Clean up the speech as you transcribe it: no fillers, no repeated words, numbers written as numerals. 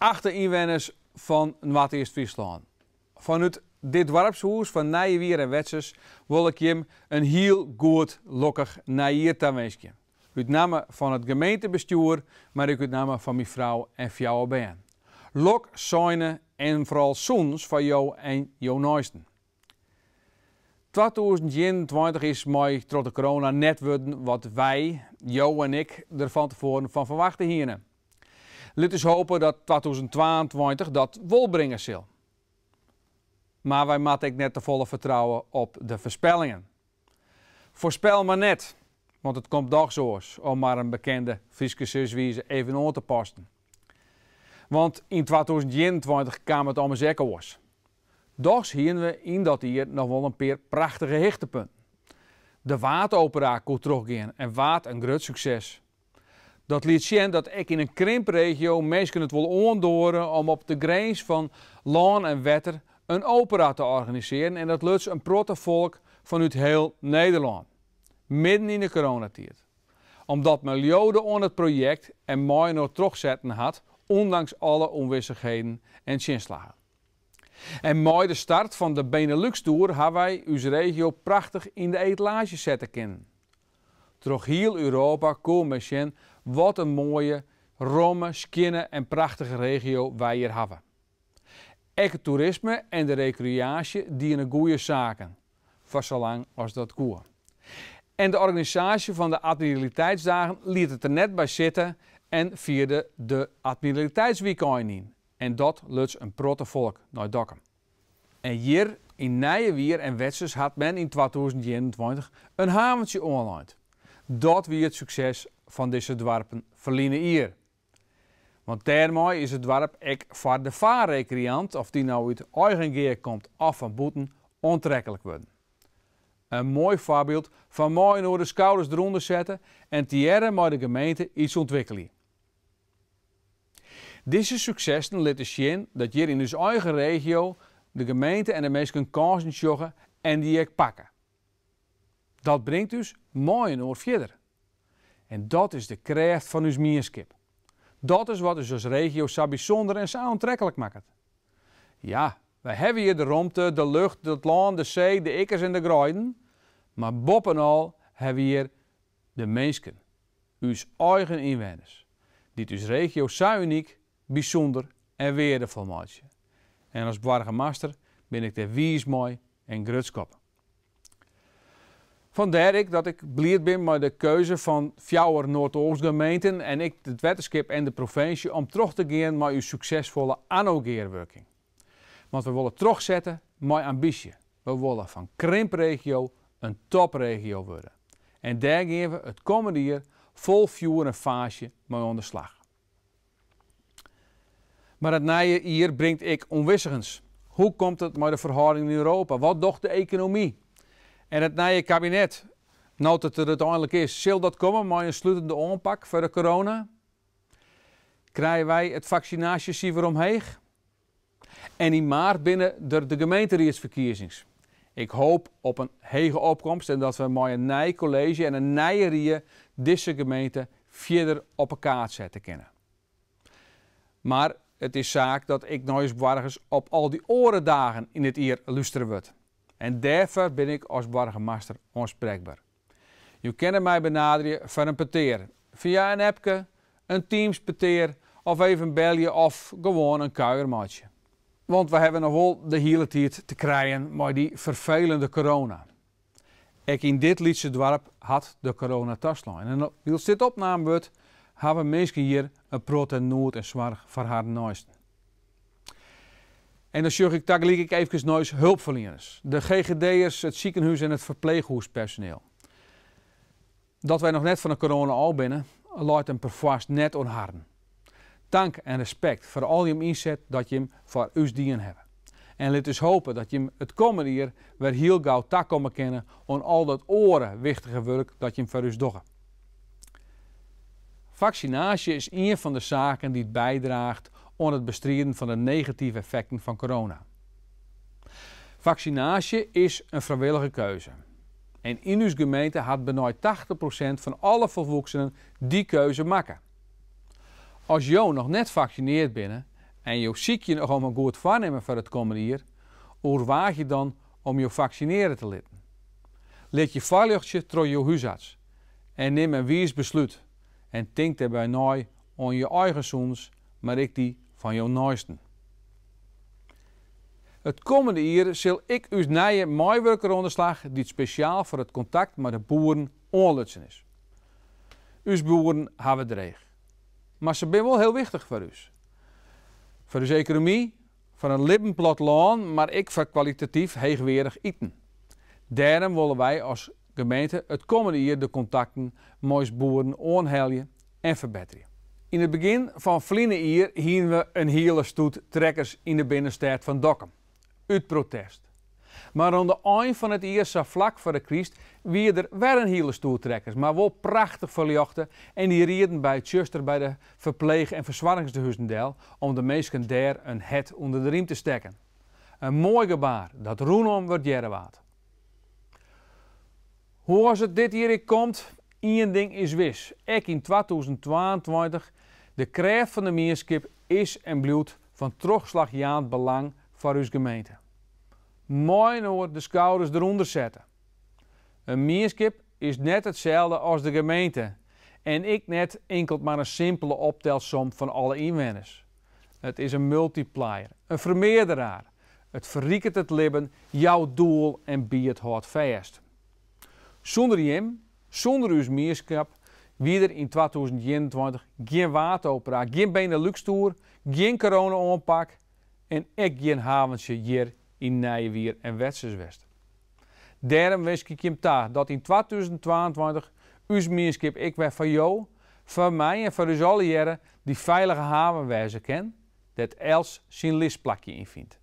Achte ynwenners fan Noardeast-Fryslân, fanút dit doarpshûs fan Nijewier en Wetsens wol ik jim in hiel goed lokkich nijjier tawinskje. Út namme fan it gemeentebestjoer, mar ek út namme fan myn frou en fjouwer bern. Lok, seine en foaral sûnens foar jo en jo neisten. 2021 is mei troch de corona net wurden wat wy, jo en ik, der fan tefoaren fan ferwachte hiene. Lit ús hope dat 2022 dat wol bringe sil. Mar wy moatte ek net tefolle fertrouwe op de foarspellingen. Foarspel mar net, want it komt dochs oars, om mar in bekende Fryske siswize even oan te passen. Want yn 2021 kaam it ommers ek oars. Dochs hiene we yn dat jier noch wol in pear prachtige hichtepunten. De Waadopera koe trochgean en waard in grut sukses. Dat liet sjen dat ek yn in krimpregio minsken it wol oandoare om op de grins fan lân en wetter in opera te organisearjen en dat luts in protte folk fanút hiel Nederlân. Midden yn de coronatiid. Omdat men leaude oan it projekt en mei-inoar trochsetten hat, ûndanks alle ûnwissichheden en tsjinslaggen. En mei de start fan de Benelux Tour ha wy ús regio prachtich yn de etalaazje sette kinnen. Troch hiel Europa koe men sjen wat in moaie, romme, skjinne en prachtige regio wy hjir hawwe. Ek it toerisme en de rekreaasje diene goeie saken, foar salang as dat koe. En de organisaasje fan de Admiraliteitsdagen liet it der net by sitte en fierde de Admiraliteitswykein yn. En dat luts in protte folk nei Dokkum. En hjir yn Nijewier en Wetsens hat men yn 2021 in haventsje oanlein. Dat wie it sukses fan dizze doarpen ferline jier. Want dêrmei is it doarp ek foar de faarrekreant, oft dy no út eigen gea komt of fan bûten, oantreklik wurden. In moai foarbyld fan mei-inoar de skouders derûnder sette en tegearre mei de gemeente iets ûntwikkelje. Dizze suksessen litte sjen dat hjir yn ús eigen regio de gemeente en de minsken kânsen sjogge en dy ek pakke. Dat bringt ús mei-inoar fierder. En dat is de krêft fan ús mienskip. Dat is wat ús as regio sa bysûnder en sa oantreklik makket. Ja, wy hawwe hjir de romte, de lucht, it lân, de see, de ikkers en de greiden, mar boppenal hawwe wy hjir de minsken, ús eigen ynwenners, dy't ús regio sa unyk, bysûnder en weardefol meitsje. En as boargemaster bin ik dêr wiis mei en grutsk op. Fandêr ek dat ik bliid bin mei de keuze fan fjouwer Noardoostgemeenten en ek it wetterskip en de provinsje om troch te gean mei ús suksesfolle ANNO-gearwurking. Want we wolle trochsette mei ambysje. We wolle fan krimpregio in topregio wurde. En dêr gean we it kommende jier fol fjoer en faasje mei oan de slach. Mar it nije jier bringt ek ûnwissigens. Hoe komt it mei de ferhâldingen yn Europa? Wat docht de ekonomy? En it nije kabinet, no't it der úteinlik is, sil dat komme mei in slutende oanpak foar de corona? Krije wy it faksinaasjesifer omheech? En yn maart binne der de gemeenteriedsferkiezings. Ik hoop op in hege opkomst en dat we mei in nij kolleezje en in nije rie dizze gemeente fierder op 'e kaart sette kinne. Mar it is saak dat ek nei ús boargers op al dy oare dagen yn it jier lústere wurdt. En dêrfoar bin ik as boargemaster oansprekber. Jo kinne my benaderje foar in petear, fia in appke, in Teams-petear of even belje of gewoan in kuier meitsje. Want we hawwe noch wol de hiele tiid te krijen mei dy ferfelende corona. Ek yn dit lytse doarp hat de corona taslein. En wylst dit opnaam wurdt, hawwe minsken hjir in protte noed en soarch foar harren neisten. En dan sjoch ik tagelyk ek eefkes nei ús hulpferlieners, de GGD'ers, it sikehûs en it ferpleechhûspersoneel. Dat wy noch net fan de corona ôf binne, leit him perfoarst net oan harren. Tank en respekt foar al jim ynset dat jim foar ús dien hawwe. En lit ús hope dat jim it kommende jier wer hiel gau takomme kinne oan al dat oare wichtige wurk dat jim foar ús dogge. Faksinaasje is ien fan de saken dy't bydraacht oan it bestriden fan de negative effekten fan corona. Faksinaasje is in frijwillige keuze. En yn ús gemeente hat benei 80% fan alle folwoeksenen dy keuze makke. As jo noch net faksineard binne En jo sykje noch om in goed foarnimmen foar it kommende jier, oerwaagje dan om jo faksinearje te litten. Lit je foarljochtsje troch jo húsarts en nim in wiis beslút en tink dêrby nei oan jo eigen sûnens, mar ek dy fan jo neisten. It kommende jier sil ek ús nije meiwurker oan de slach dy't spesjaal foar it kontakt mei de boeren oanlutsen is. Us boeren hawwe it dreech, mar se binne wol hiel wichtich foar ús. Foar ús ekonomy, foar in libben plattelân, mar ek foar kwalitatyf heechweardich iten. Dêrom wolle wy as gemeente it kommende jier de kontakten mei ús boeren oanhelje en ferbetterje. Yn it begjin fan ferline jier hiene we in hiele stoet trekkers yn de binnenstêd fan Dokkum. Ut protest. Mar oan de ein fan it jier, sa flak foar de kryst, wie der wer in hiele stoet trekkers, mar wol prachtich ferljochte en dy rieden by it tsjuster by de ferpleech en fersoargingstehuzen del om de minsken dêr in hert ûnder de rym te stekken. In moai gebaar dat rûnom wurdearre waard. Hoe as it dit jier ek komt, ien ding is wis, ek yn 2022, de krêft fan de mienskip is en bliuwt fan trochslachjaand belang foar ús gemeente. Mei-inoar de skouders derûnder sette. In mienskip is net itselde as de gemeente en ek net inkeld mar in simpele optelsom fan alle ynwenners. It is in multiplier, in fermearderaar. It ferriket it libben, jout doel en biedt hâldfêst. Sûnder jim, sûnder ús mienskip, wie der yn 2021 gjin Waadopera, gjin Benelux-toer, gjin corona-oanpak en ek gjin haventsje hjir yn Nijewier en Wetsens west. Dêrom winskje ik jim ta dat yn 2022 ús mienskip ek wer foar jo, foar my en foar ús allegearre dy feilige haven wêze kin, dêr't elts syn lisplakje yn fynt.